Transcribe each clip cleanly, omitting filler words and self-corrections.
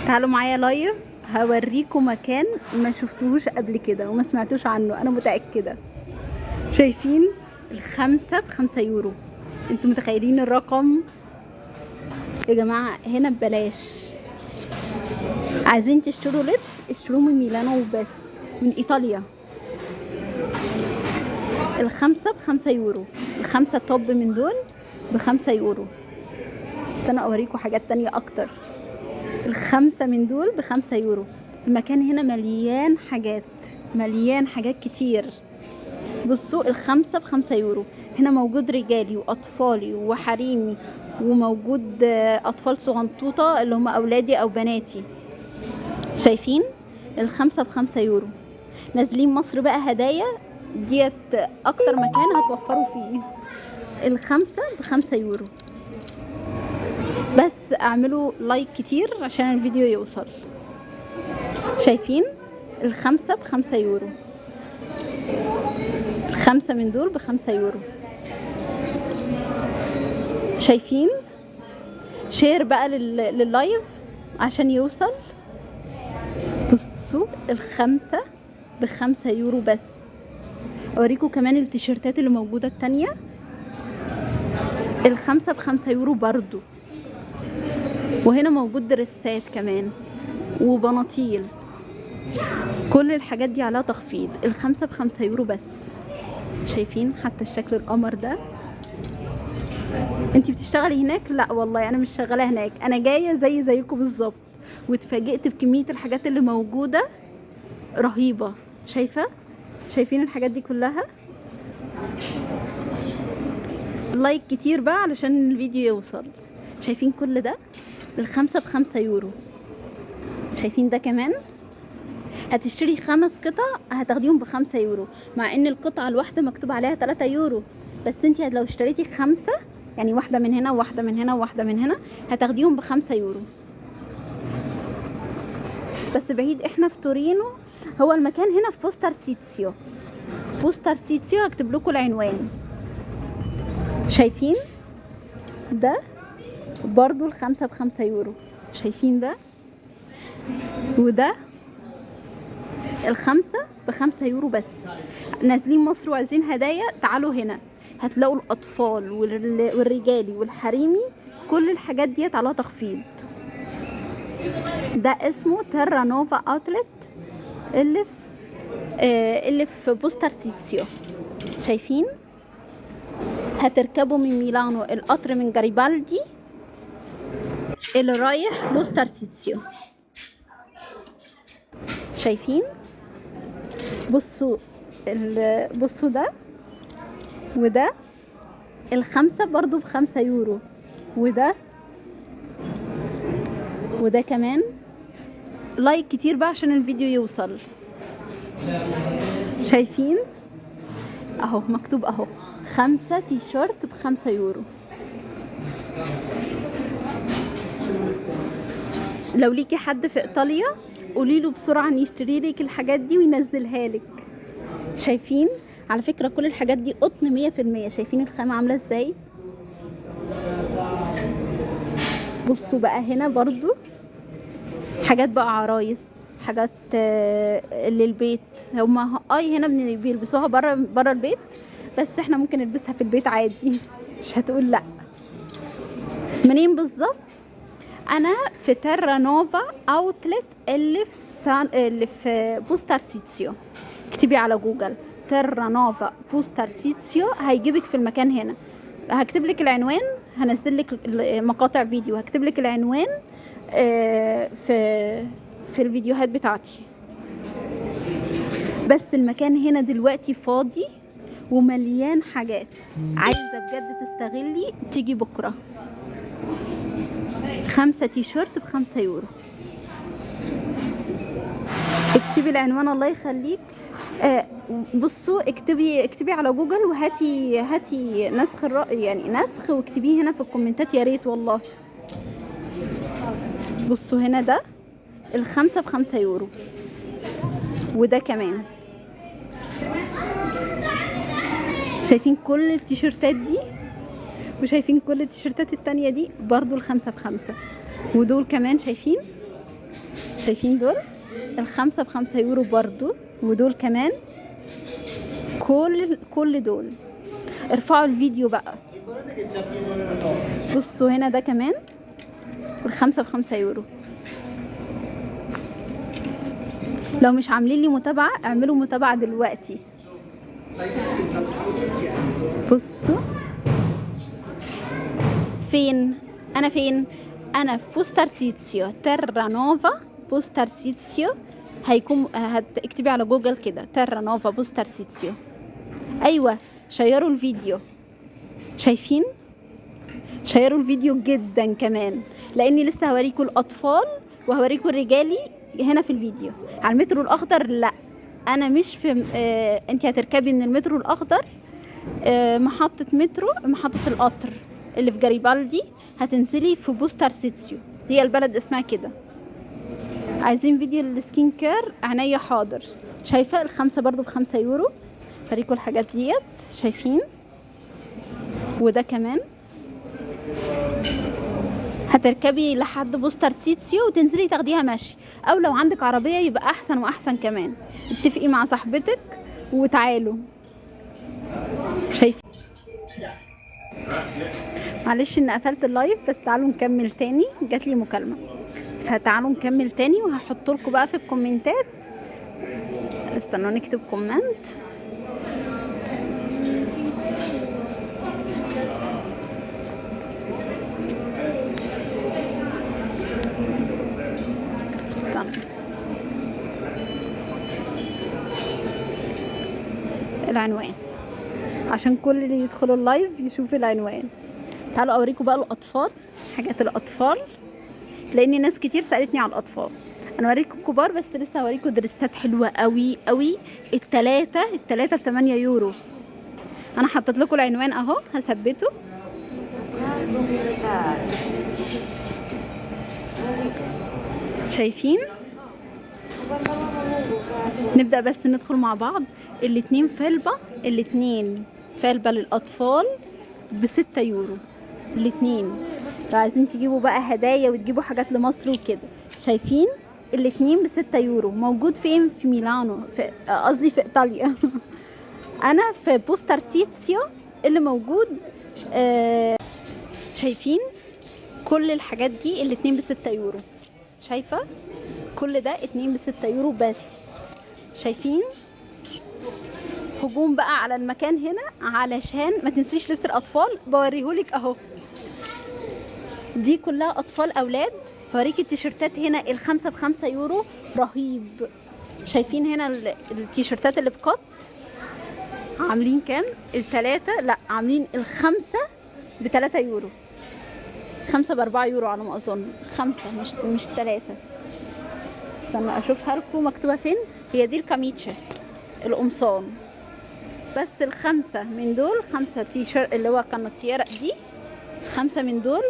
تعالوا معايا live، هوريكم مكان ما شفتوهوش قبل كده وما سمعتوش عنه، انا متأكدة. شايفين الخمسة ب5 يورو؟ انتوا متخيلين الرقم يا جماعة؟ هنا ببلاش. عايزين تشتروا لبس اشتروه من ميلانو وبس، من ايطاليا. الخمسة ب5 يورو، الخمسة top من دول ب5 يورو. استنى اوريكم حاجات تانية اكتر. الخمسة من دول ب5 يورو. المكان هنا مليان حاجات، مليان حاجات كتير. بصوا الخمسة ب5 يورو. هنا موجود رجالي واطفالي وحريمي، وموجود اطفال صغنطوطة اللي هم اولادي او بناتي. شايفين الخمسة ب5 يورو. نازلين مصر بقى هدايا، ديت اكتر مكان هتوفروا فيه. الخمسة ب5 يورو بس. اعملوا like كتير عشان الفيديو يوصل. شايفين الخمسة ب5 يورو، الخمسة من دول ب5 يورو. شايفين؟ share بقى لل live عشان يوصل. بصوا الخمسة ب5 يورو بس. اوريكم كمان التيشيرتات اللي موجودة التانية، الخمسة ب5 يورو برضو. وهنا موجود دريسات كمان وبناطيل، كل الحاجات دي عليها تخفيض. الخمسة ب5 يورو بس. شايفين حتى الشكل القمر ده؟ انتي بتشتغلي هناك؟ لا والله انا مش شغالة هناك، انا جاية زيكم بالظبط، واتفاجئت بكمية الحاجات اللي موجودة رهيبة. شايفة؟ شايفين الحاجات دي كلها؟ like كتير بقى علشان الفيديو يوصل. شايفين كل ده؟ الخمسة ب5 يورو. شايفين ده كمان؟ هتشتري 5 قطع هتاخديهم ب5 يورو، مع ان القطعة الواحدة مكتوب عليها 3 يورو، بس انتي لو اشتريتي 5، يعني واحدة من هنا وواحدة من هنا وواحدة من هنا، هتاخديهم ب5 يورو بس. بعيد، احنا في تورينو، هو المكان هنا في بوستارسيتسيو. بوستارسيتسيو هكتب لكم العنوان. شايفين ده؟ برضو الخمسة ب5 يورو. شايفين ده وده؟ الخمسة ب5 يورو بس. نازلين مصر وعايزين هدايا تعالوا هنا، هتلاقوا الأطفال والرجالي والحريمي، كل الحاجات ديت عليها تخفيض. ده اسمه تيرا نوفا outlet اللي في بوستارسيتسيو. شايفين؟ هتركبوا من ميلانو القطر من جاريبالدي اللي رايح بوستارسيتسيو. شايفين؟ بصوا بصوا ده وده، الخمسة برضو ب5 يورو، وده وده كمان. like كتير بقى عشان الفيديو يوصل. شايفين؟ اهو مكتوب اهو، 5 تيشيرت ب5 يورو. لو ليكي حد في ايطاليا قولي له بسرعة ان يشتري لك الحاجات دي وينزلها لك. شايفين؟ على فكرة كل الحاجات دي قطن 100%. شايفين الخامة عاملة ازاي؟ بصوا بقى هنا برضو حاجات بقى عرايس، حاجات للبيت. هما هنا بيلبسوها بره البيت، بس احنا ممكن نلبسها في البيت عادي، مش هتقول لا. منين بالظبط؟ انا في تيرا نوفا outlet اللي في بوستارسيتسيو. اكتبي على جوجل تيرا نوفا بوستارسيتسيو هيجيبك في المكان هنا. هكتب لك العنوان، هنزل لك مقاطع فيديو، هكتب لك العنوان في الفيديوهات بتاعتي. بس المكان هنا دلوقتي فاضي ومليان حاجات. عايزة بجد تستغلي تيجي بكرة. 5 تيشيرت ب5 يورو. اكتبي العنوان الله يخليك. بصوا اكتبي على جوجل وهاتي نسخ الرأي، يعني نسخ واكتبيه هنا في الكومنتات يا ريت والله. بصوا هنا ده الخمسة ب5 يورو، وده كمان. شايفين كل التيشيرتات دي؟ وشايفين كل التيشيرتات التانية دي برضو الخمسة ب5، ودول كمان شايفين. شايفين دول الخمسة ب5 يورو برضو، ودول كمان كل دول. ارفعوا الفيديو بقى. بصوا هنا ده كمان الخمسة ب5 يورو. لو مش عاملين لي متابعة اعملوا متابعة دلوقتي. بصوا فين انا، فين انا؟ في بوستارسيتسيو تيرانوفا. بوستارسيتسيو هيكون، هتكتبي على جوجل كده تيرانوفا بوستارسيتسيو. ايوه شيروا الفيديو، شايفين؟ شيروا الفيديو جدا كمان، لاني لسه هوريكم الاطفال وهوريكم الرجالي هنا في الفيديو. على المترو الاخضر لا انا مش في انت هتركبي من المترو الاخضر محطة مترو، محطة القطر اللي في جاريبالدي، هتنزلي في بوستارسيتسيو، هي البلد اسمها كده. عايزين فيديو ال skin care؟ عينيا حاضر. شايفة الخمسة برضو ب5 يورو. فريكوا الحاجات ديت، شايفين؟ وده كمان هتركبي لحد بوستارسيتسيو وتنزلي تاخديها مشي، او لو عندك عربية يبقى احسن واحسن كمان. اتفقي مع صاحبتك وتعالوا. شايفين؟ معلش ان قفلت ال live، بس تعالوا نكمل تاني، جات لي مكالمة، فتعالوا نكمل تاني. وهحط لكم بقى في الكومنتات، استنوا نكتب comment. استنوا العنوان عشان كل اللي يدخلوا ال live يشوف العنوان. تعالوا اوريكم بقى الاطفال، حاجات الاطفال، لان ناس كتير سالتني على الاطفال. انا اوريكم الكبار بس لسه هوريكم دريسات حلوة قوي قوي. التلاتة ب8 يورو. انا حطيت لكم العنوان اهو، هثبته. شايفين؟ نبدأ بس ندخل مع بعض. الاتنين فلبة، الاتنين فلبة للأطفال ب6 يورو الاتنين. لو عايزين تجيبوا بقى هدايا وتجيبوا حاجات لمصر وكده، شايفين؟ الاتنين ب6 يورو. موجود فين؟ في ميلانو، في قصدي في إيطاليا. أنا في بوستارسيتسيو اللي موجود. شايفين كل الحاجات دي الاتنين ب6 يورو. شايفة؟ كل ده 2 ب6 يورو بس. شايفين؟ هجوم بقى على المكان هنا علشان ما تنسيش لبس الأطفال، بوريهولك أهو. دي كلها أطفال أولاد. هوريك التيشيرتات هنا الخمسة ب5 يورو، رهيب. شايفين هنا التيشيرتات اللي بقط عاملين كام؟ التلاتة، لا عاملين الخمسة ب3 يورو، 5 ب4 يورو على ما أظن، 5 مش 3. استنى أشوفها لكم مكتوبة فين. هي دي الكاميتشا القمصان، بس الخمسة من دول، 5 تيشيرت اللي هو كانوتيرا دي، 5 من دول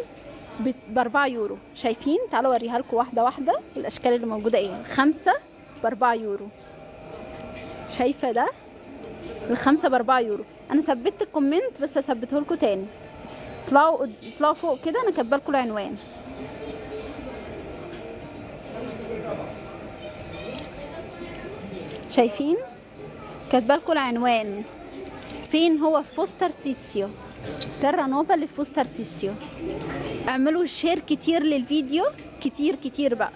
ب4 يورو. شايفين؟ تعالوا اوريها لكم واحدة واحدة الأشكال اللي موجودة ايه. 5 ب4 يورو. شايفة ده؟ الخمسة ب4 يورو. أنا ثبت ال comment بس هثبته لكم تاني. اطلعوا فوق كده، أنا كاتبه لكم العنوان. شايفين؟ كاتبه لكم العنوان فين هو، في بوستارسيتسيو، تيرانوفا اللي في بوستارسيتسيو. اعملوا share كتير للفيديو، كتير كتير بقى.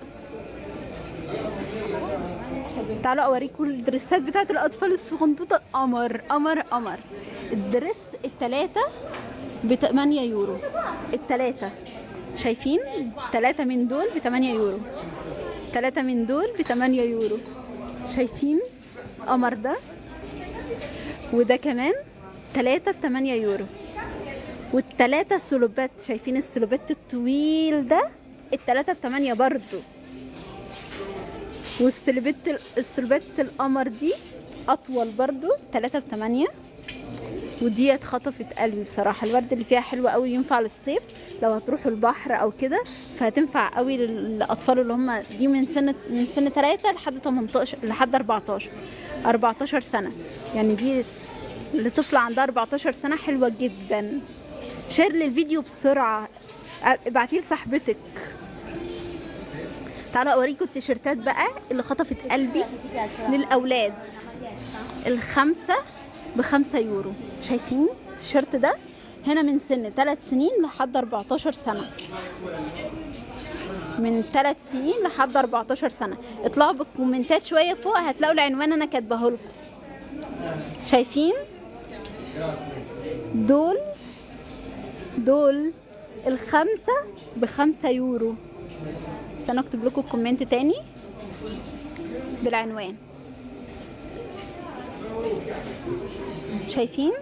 تعالوا اوريكم الدريسات بتاعت الاطفال الصغنطوطه، قمر قمر قمر. ال dress التلاتة ب8 يورو، التلاتة. شايفين؟ 3 من دول ب8 يورو، 3 من دول ب8 يورو. شايفين القمر ده؟ وده كمان 3 ب8 يورو. والتلاتة سلوبات، شايفين السلوبات الطويل ده؟ التلاتة ب8 برضو. والسلوبات السلوبات القمر دي أطول برضو، 3 ب8. ودي اتخطفت قلبي بصراحة، الورد اللي فيها حلو قوي، ينفع للصيف لو هتروحوا البحر او كده، فهتنفع قوي للاطفال اللي هم دي من سن 3 لحد 18، لحد 14 سنة. يعني دي لطفلة عندها 14 سنة، حلوة جدا. share للفيديو بسرعة، ابعتيه لصاحبتك. تعالوا اوريكم التيشيرتات بقى اللي خطفت قلبي للاولاد. الخمسة ب5 يورو. شايفين التيشيرت ده؟ هنا من سن 3 سنين لحد 14 سنة، من 3 سنين لحد 14 سنة. اطلعوا بالكومنتات شوية فوق هتلاقوا العنوان انا كاتباه لكم. شايفين دول؟ دول الخمسة ب5 يورو. استنوا اكتب لكم ال comment تاني بالعنوان. شايفين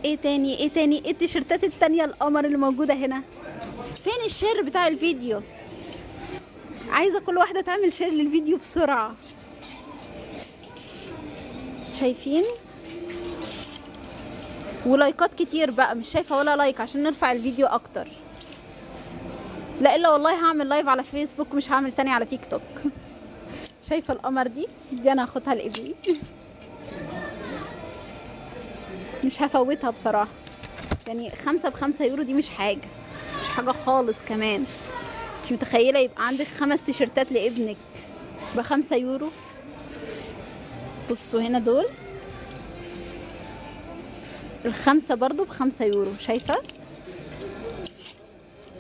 ايه تاني؟ ايه تاني؟ ايه التيشيرتات التانية القمر اللي موجودة هنا؟ فين ال share بتاع الفيديو؟ عايزة كل واحدة تعمل share للفيديو بسرعة. شايفين؟ ولايكات كتير بقى، مش شايفة ولا like عشان نرفع الفيديو اكتر. لا الا والله هعمل live على فيسبوك، مش هعمل تاني على تيك توك. شايفة القمر دي؟ دي انا هاخدها لابني، مش هفوتها بصراحة. يعني 5 ب5 يورو دي مش حاجة، مش حاجة خالص. كمان انت متخيلة يبقى عندك 5 تيشيرتات لابنك ب5 يورو؟ بصوا هنا دول الخمسة برضو ب5 يورو. شايفة؟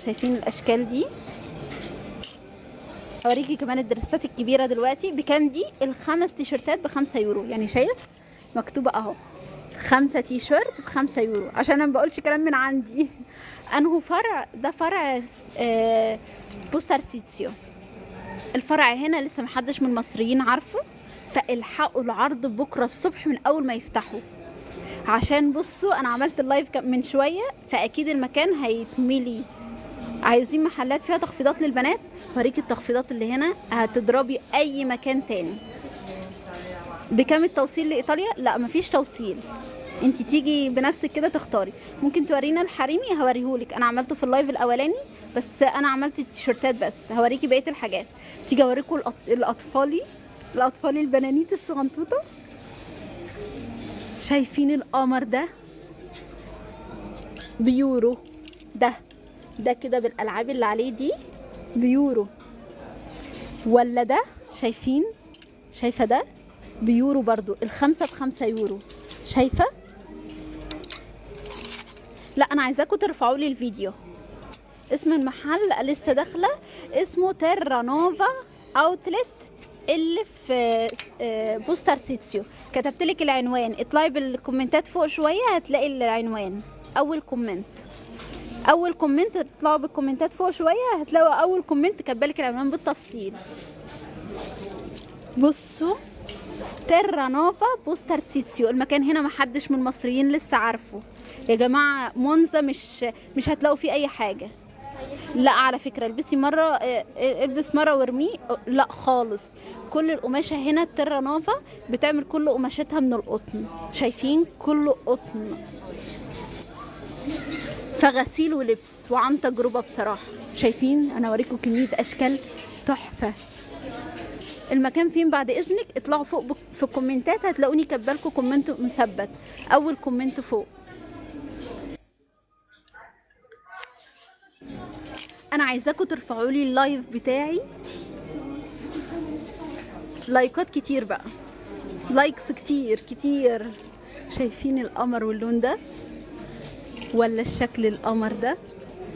شايفين الأشكال دي؟ هوريكي كمان الدرسات الكبيرة دلوقتي بكام دي. ال5 تيشيرتات ب5 يورو، يعني شايف مكتوبة اهو 5 تيشيرت ب5 يورو، عشان انا ما بقولش كلام من عندي. انه فرع ده فرع بوستر سيتسيو. الفرع هنا لسه محدش من المصريين عارفه، فالحقوا العرض بكره الصبح من اول ما يفتحوا، عشان بصوا انا عملت ال live من شوية فاكيد المكان هيتملي. عايزين محلات فيها تخفيضات للبنات، فريق التخفيضات اللي هنا هتضربي اي مكان تاني. بكام التوصيل لايطاليا؟ لا مفيش توصيل، انت تيجي بنفسك كده تختاري. ممكن تورينا الحريمي؟ هوريهولك، انا عملته في ال live الاولاني بس انا عملت التيشيرتات بس، هوريكي بقية الحاجات. تيجي اوريكم الاطفالي البنانيت الصغنطوطه. شايفين القمر ده؟ بيورو. ده كده بالالعاب اللي عليه دي بيورو. ولا ده؟ شايفين؟ شايفه ده بيورو برضو. ال5 ب5 يورو. شايفه؟ لا انا عايزاكم ترفعوا لي الفيديو. اسم المحل لسه داخله، اسمه تيرانوفا اوتلت اللي في بوستر سيتسيو. كتبت لك العنوان، اطلعي بالكومنتات فوق شوية هتلاقي العنوان. اول comment، اول comment اطلعوا بالكومنتات فوق شوية هتلاقوا اول comment كاتبالك العنوان بالتفصيل. بصوا تيرانوفا بوستر سيتسيو، المكان هنا محدش من المصريين لسه عارفه يا جماعة. مونزا مش هتلاقوا فيه اي حاجة. لا على فكرة البسي مرة، البس مرة وارميه، لا خالص. كل القماشه هنا تيرانوفا بتعمل كل قماشتها من القطن. شايفين؟ كله قطن، فغسيل ولبس وعن تجربه بصراحة. شايفين؟ انا اوريكم كمية اشكال تحفة. المكان فين بعد اذنك؟ اطلعوا فوق في الكومنتات هتلاقوني كاتبالكم comment مثبت، اول comment فوق. انا عايزاكم ترفعوا لي ال live بتاعي لايكات كتير بقى، likes كتير كتير. شايفين القمر واللون ده؟ ولا الشكل القمر ده؟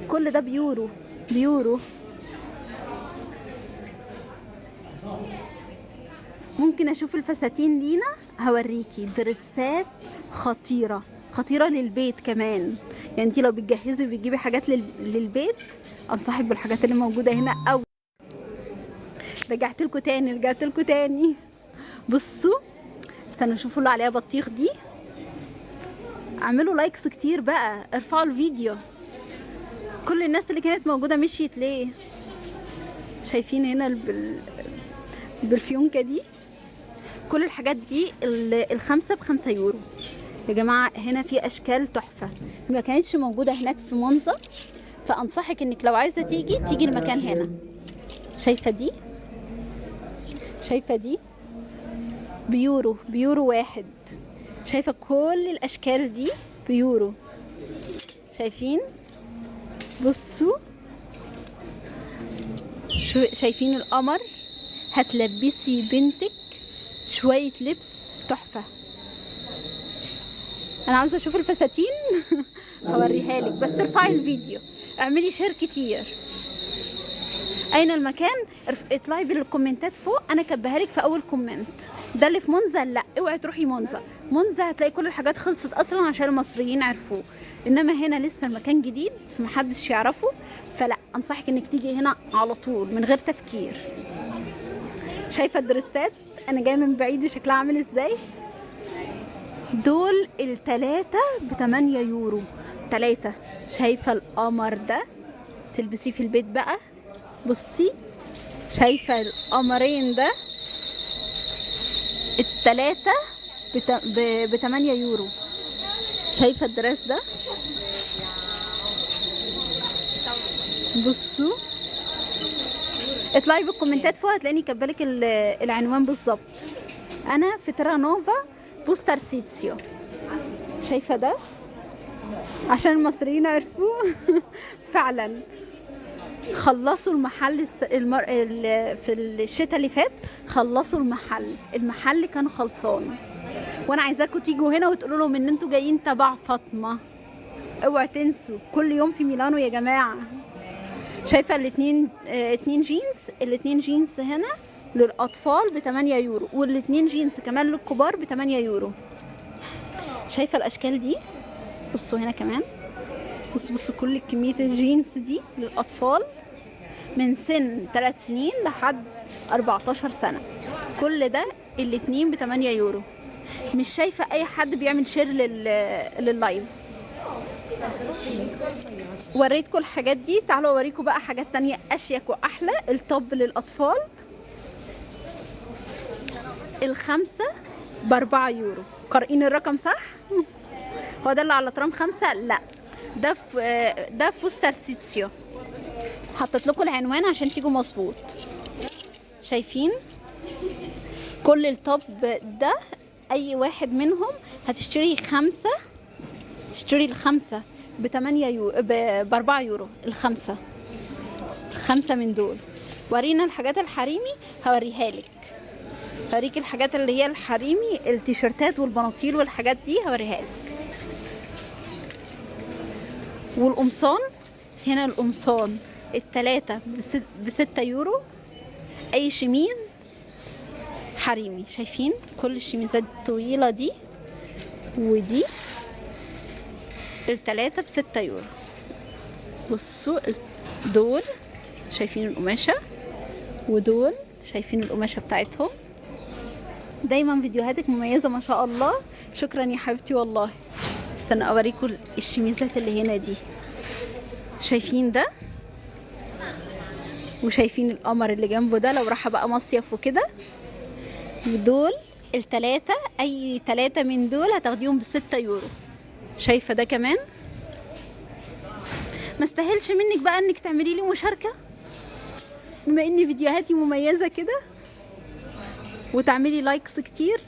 كل ده بيورو، بيورو. ممكن اشوف الفساتين لينا؟ هوريكي درسات خطيرة خطيرة للبيت كمان. يعني انتي لو بتجهزي وبتجيبي حاجات للبيت انصحك بالحاجات اللي موجودة هنا. او رجعت لكم تاني، رجعت لكم تاني. بصوا استنوا شوفوا اللي عليها بطيخ دي. اعملوا likes كتير بقى، ارفعوا الفيديو. كل الناس اللي كانت موجودة مشيت ليه؟ شايفين هنا بالفيونكة دي؟ كل الحاجات دي ال5 ب5 يورو يا جماعة. هنا في اشكال تحفة ما كانتش موجودة هناك في مونزا، فانصحك انك لو عايزة تيجي تيجي المكان هنا. شايفة دي؟ شايفة دي؟ بيورو، بيورو واحد. شايفة كل الاشكال دي بيورو. شايفين؟ بصوا شايفين القمر؟ هتلبسي بنتك شوية لبس تحفة. انا عاوزة اشوف الفساتين هوريها لك، بس ارفعي الفيديو، اعملي share كتير. اين المكان؟ اطلعي بالكومنتات فوق، انا كاتباها لك في اول comment. ده اللي في مونزا؟ لا اوعي تروحي مونزا، مونزا هتلاقي كل الحاجات خلصت اصلا عشان المصريين عرفوه، انما هنا لسه المكان جديد فمحدش يعرفه، فلا انصحك انك تيجي هنا على طول من غير تفكير. شايفه الدرسات؟ انا جاية من بعيد وشكلها عامل ازاي. دول التلاتة ب8 يورو، 3. شايفه القمر ده؟ تلبسيه في البيت بقى. بصي شايفه القمرين ده؟ التلاتة ب8 يورو. شايفه ال dress ده؟ بصوا اطلعي بالكومنتات فوق هتلاقيني كاتبالك العنوان بالظبط. انا في تيرانوفا بوست تارسيتسيو. شايفه ده؟ عشان المصريين عرفوه. فعلا خلصوا المحل في الشتاء اللي فات، خلصوا المحل، المحل كان خلصان. وانا عايزاكم تيجوا هنا وتقولوا لهم ان انتوا جايين تبع فاطمة. اوعوا تنسوا كل يوم في ميلانو يا جماعة. شايفه الاتنين، اتنين جينز، الاتنين جينز هنا للاطفال ب8 يورو، والاتنين جينز كمان للكبار ب8 يورو. شايفه الاشكال دي؟ بصوا هنا كمان، بصوا كل كمية الجينز دي للاطفال من سن 3 سنين لحد 14 سنة. كل ده الاتنين ب8 يورو. مش شايفه اي حد بيعمل share لل live. وريتكم الحاجات دي، تعالوا اوريكم بقى حاجات تانية اشيك واحلى. ال top للاطفال الخمسة ب4 يورو. قارئين الرقم صح؟ هو ده اللي على ترام 5؟ لا ده في بوست تارسيتسيو. حطيت لكم العنوان عشان تيجوا مظبوط. شايفين كل ال top ده؟ اي واحد منهم هتشتري 5، تشتري الخمسة بتمانية يورو، ب4 يورو الخمسة، الخمسة من دول. ورينا الحاجات الحريمي هوريها لك، هوريك الحاجات اللي هي الحريمي، التيشيرتات والبناطيل والحاجات دي هوريها لك. والقمصان هنا، القمصان التلاتة ب6 يورو. اي شميز حريمي، شايفين كل الشميزات الطويلة دي ودي، التلاتة ب6 يورو. بصوا دول شايفين القماشة، ودول شايفين القماشة بتاعتهم. دايما فيديوهاتك مميزة ما شاء الله، شكرا يا حبيبتي والله. استنى اوريكم الشميزات اللي هنا دي. شايفين ده؟ وشايفين القمر اللي جنبه ده لو راح بقى مصيف وكده. ودول التلاتة، اي تلاتة من دول هتاخديهم ب6 يورو. شايفة ده كمان؟ ما استاهلش منك بقى انك تعملي لي مشاركة بما ان فيديوهاتي مميزة كده، وتعملي likes كتير.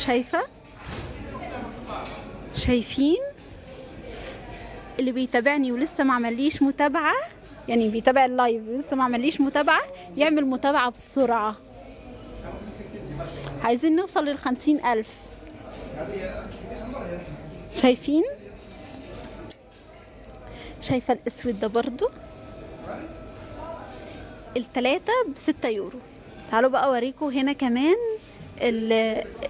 شايفة؟ شايفين اللي بيتابعني ولسه ما عمليش متابعة، يعني بيتابع ال live ولسه ما عمليش متابعة، يعمل متابعة بسرعة. عايزين نوصل لل50,000. شايفين؟ شايفة الاسود ده برضو؟ التلاتة ب6 يورو. تعالوا بقى اوريكم هنا كمان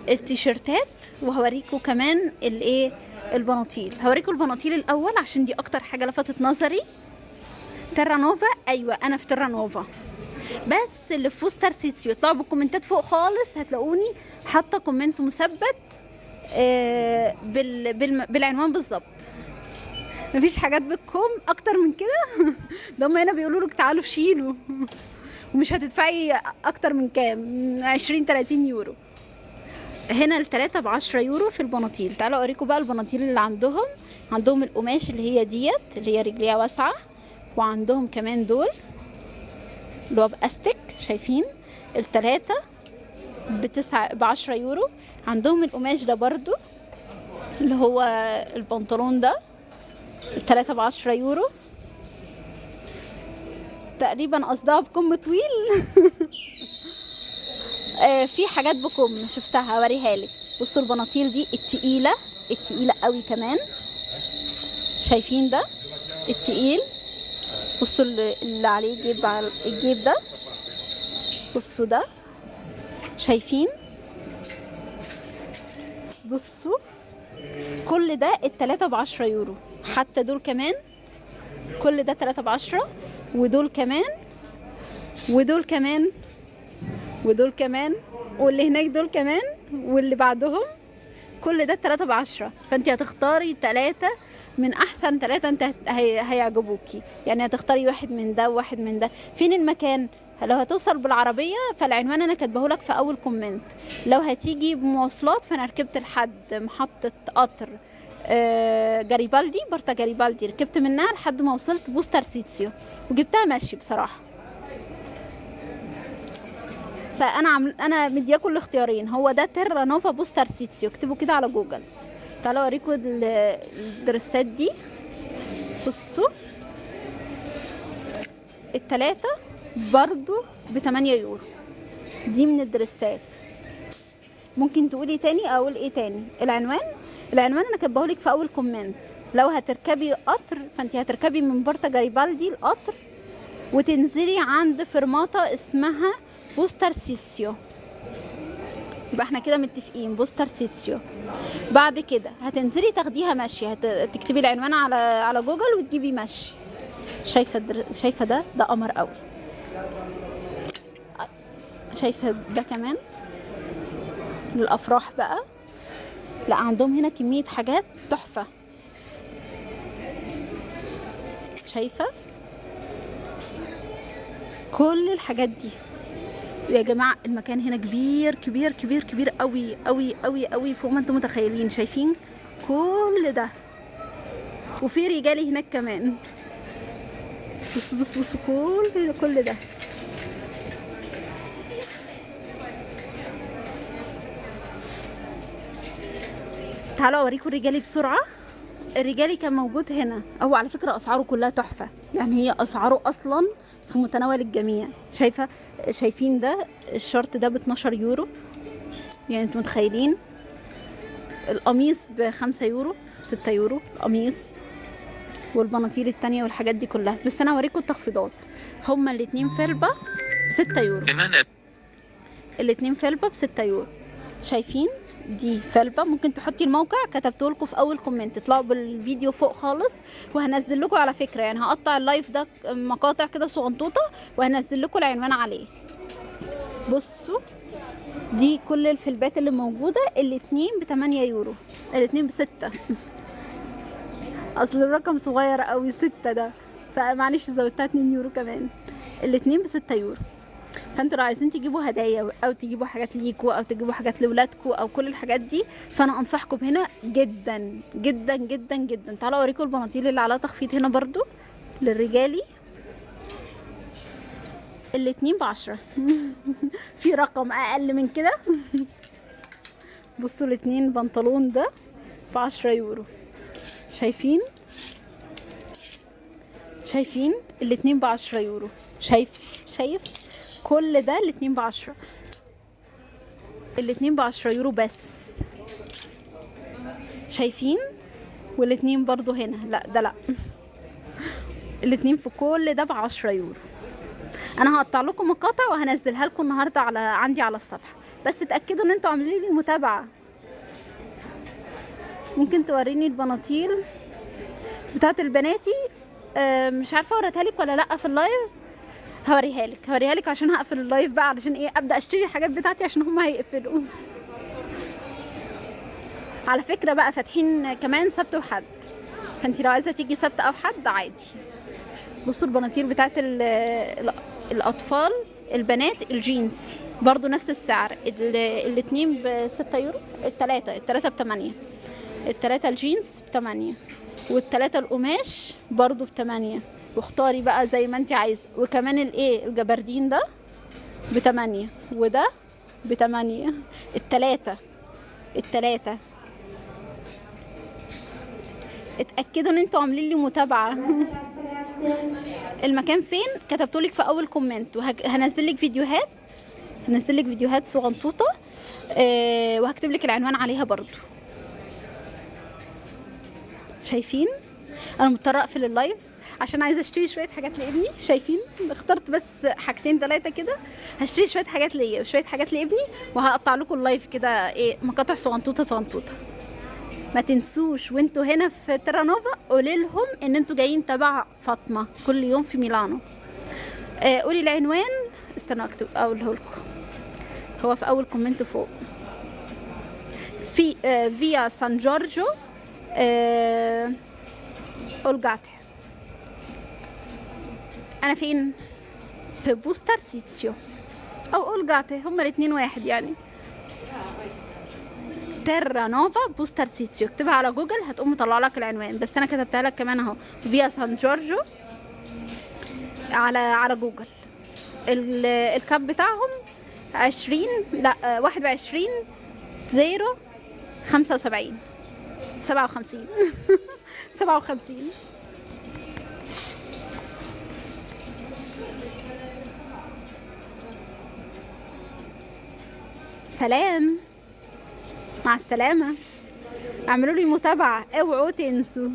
التيشيرتات، وهوريكم كمان الايه البناطيل. هوريكم البناطيل الاول عشان دي اكتر حاجة لفتت نظري. تيرانوفا، ايوه انا في تيرانوفا، بس اللي في بوست تارسيتسيو. اطلعوا بالكومنتات فوق خالص هتلاقوني حاطه comment مثبت، بالعنوان بالظبط. مفيش حاجات بالكم اكتر من كده. ده هم هنا بيقولوا لك تعالوا شيلوا ومش هتدفعي اكتر من كام، 20-30 يورو. هنا التلاتة ب10 يورو في البناطيل. تعالوا اوريكم بقى البناطيل اللي عندهم. عندهم القماش اللي هي ديت اللي هي رجليها واسعة، وعندهم كمان دول اللي هو باستك. شايفين التلاتة ب10 يورو. عندهم القماش ده برضو اللي هو البنطلون ده، التلاتة ب10 يورو. تقريبا قصدها بكم طويل. في حاجات بكم شفتها اوريها لك. بصوا البناطيل دي التقيله، التقيله قوي كمان، شايفين ده التقيل؟ بصوا اللي عليه جيب، على الجيب ده، بصوا ده، شايفين؟ بصوا كل ده التلاتة ب10 يورو، حتى دول كمان، كل ده 3 ب10، ودول كمان، ودول كمان، ودول كمان، واللي هناك دول كمان، واللي بعدهم، كل ده 3 ب10. فانت هتختاري 3 من احسن 3 انت هيعجبوكي، يعني هتختاري واحد من ده وواحد من ده. فين المكان؟ لو هتوصل بالعربية فالعنوان انا كاتبهولك في اول comment. لو هتيجي بمواصلات فانا ركبت لحد محطة قطر جاريبالدي، بورتا جاريبالدي، ركبت منها لحد ما وصلت بوستر سيتسيو وجبتها ماشي بصراحة. فانا انا مدياكم الاختيارين، هو ده تيرا نوفا بوستر سيتسيو، اكتبوا كده على جوجل. تعالوا اوريكم الدرسات دي. بصوا التلاتة برضو ب8 يورو، دي من الدرسات. ممكن تقولي تاني؟ اقول ايه تاني؟ العنوان، العنوان انا كاتبهولك في اول comment. لو هتركبي قطر فانت هتركبي من بورتا جاريبالدي القطر وتنزلي عند fermata اسمها بوستر سيتسيو، يبقى احنا كده متفقين بوستر سيتسيو. بعد كده هتنزلي تاخديها ماشي، هتكتبي العنوان على جوجل وتجيبي ماشي. شايفه ده؟ ده قمر قوي. شايفه ده كمان للافراح بقى. لا عندهم هنا كمية حاجات تحفة. شايفه كل الحاجات دي يا جماعة؟ المكان هنا كبير كبير كبير كبير قوي قوي قوي قوي فوق ما انتم متخيلين. شايفين كل ده؟ وفي رجالي هناك كمان. بص بص بص كل ده. تعالوا اوريكم الرجالي بسرعة. الرجالي كان موجود هنا، هو على فكرة اسعاره كلها تحفة، يعني هي اسعاره اصلا في متناول الجميع. شايفين ده الشورت ده ب12 يورو، يعني انتوا متخيلين؟ القميص ب5 يورو، ب6 يورو القميص، والبناطيل التانية والحاجات دي كلها. بس انا هوريكم التخفيضات. هما الاتنين felpa ب6 يورو، الاتنين felpa ب6 يورو. شايفين دي felpa؟ ممكن تحطي الموقع، كتبته لكم في اول comment، اطلعوا بالفيديو فوق خالص، وهنزل لكم على فكرة، يعني هقطع ال live ده مقاطع كده صغنطوطه وهنزل لكم العنوان عليه. بصوا دي كل الفلبات اللي موجودة، الاتنين ب8 يورو، الاتنين ب6، اصل الرقم صغير قوي 6 ده، فمعلش زودتها 2 يورو كمان، الاتنين ب6 يورو. فانتوا لو عايزين تجيبوا هدايا او تجيبوا حاجات ليكوا او تجيبوا حاجات لولادكوا او كل الحاجات دي، فانا انصحكم هنا جدا جدا جدا جدا. تعالوا اوريكم البناطيل اللي عليها تخفيض هنا برضو للرجالي، الاتنين ب10. في رقم اقل من كده؟ بصوا الاتنين بنطلون ده ب10 يورو، شايفين؟ شايفين الاتنين ب10 يورو، شايف كل ده الاتنين ب10، الاتنين ب10 يورو بس. شايفين؟ والاتنين برضو هنا، لا ده لا، الاتنين في كل ده ب10 يورو. انا هقطع لكم مقاطع وهنزلها لكم النهارده عندي على الصفحة، بس اتاكدوا ان انتوا عاملين لي متابعه. ممكن توريني البناطيل بتاعت البناتي؟ مش عارفه اوريها لك ولا لا في ال live. هوريها لك عشان هقفل ال live بقى، علشان ايه؟ ابدا اشتري الحاجات بتاعتي عشان هم هيقفلوا. على فكرة بقى فاتحين كمان سبت وحد، فانتي لو عايزه تيجي سبت او حد عادي. بصوا البناطيل بتاعت الاطفال البنات الجينز برضو نفس السعر، الاتنين ب6 يورو، التلاتة ب8، التلاتة الجينز ب8، والتلاتة القماش برضو ب8. واختاري بقى زي ما انت عايزه. وكمان الايه الجبردين ده ب8، وده ب8، التلاتة. اتأكدوا ان انتوا عاملين لي متابعة. المكان فين كتبتولك في اول comment، وهنزل لك فيديوهات، هنزل لك فيديوهات صغنطوطه، وهكتب لك العنوان عليها برضو. شايفين انا مضطرة اقفل ال live عشان عايزه اشتري شوية حاجات لابني. شايفين اخترت بس حاجتين ثلاثة كده، هشتري شوية حاجات ليا وشوية حاجات لابني، وهقطع لكم ال live كده ايه مقاطع صغنطوطه صغنطوطه. ما تنسوش وانتوا هنا في تيرانوفا قولي لهم ان انتوا جايين تبع فاطمة كل يوم في ميلانو. قولي العنوان، استنوا اكتب اقوله لكم، هو في اول comment فوق في فيا سان جورجو، اولجاتي. انا فين؟ في بوستر سيتسيو او اولجاتي، هما الاتنين واحد يعني. تيرانوفا بوستر سيتسيو، اكتبها على جوجل هتقوم مطلع لك العنوان، بس انا كتبتها لك كمان اهو، فيا سان جورجو على جوجل. ال CAP بتاعهم 20، لا، 21 0 75 57 57. سلام، مع السلامة. اعملوا لي متابعة، اوعوا تنسوا.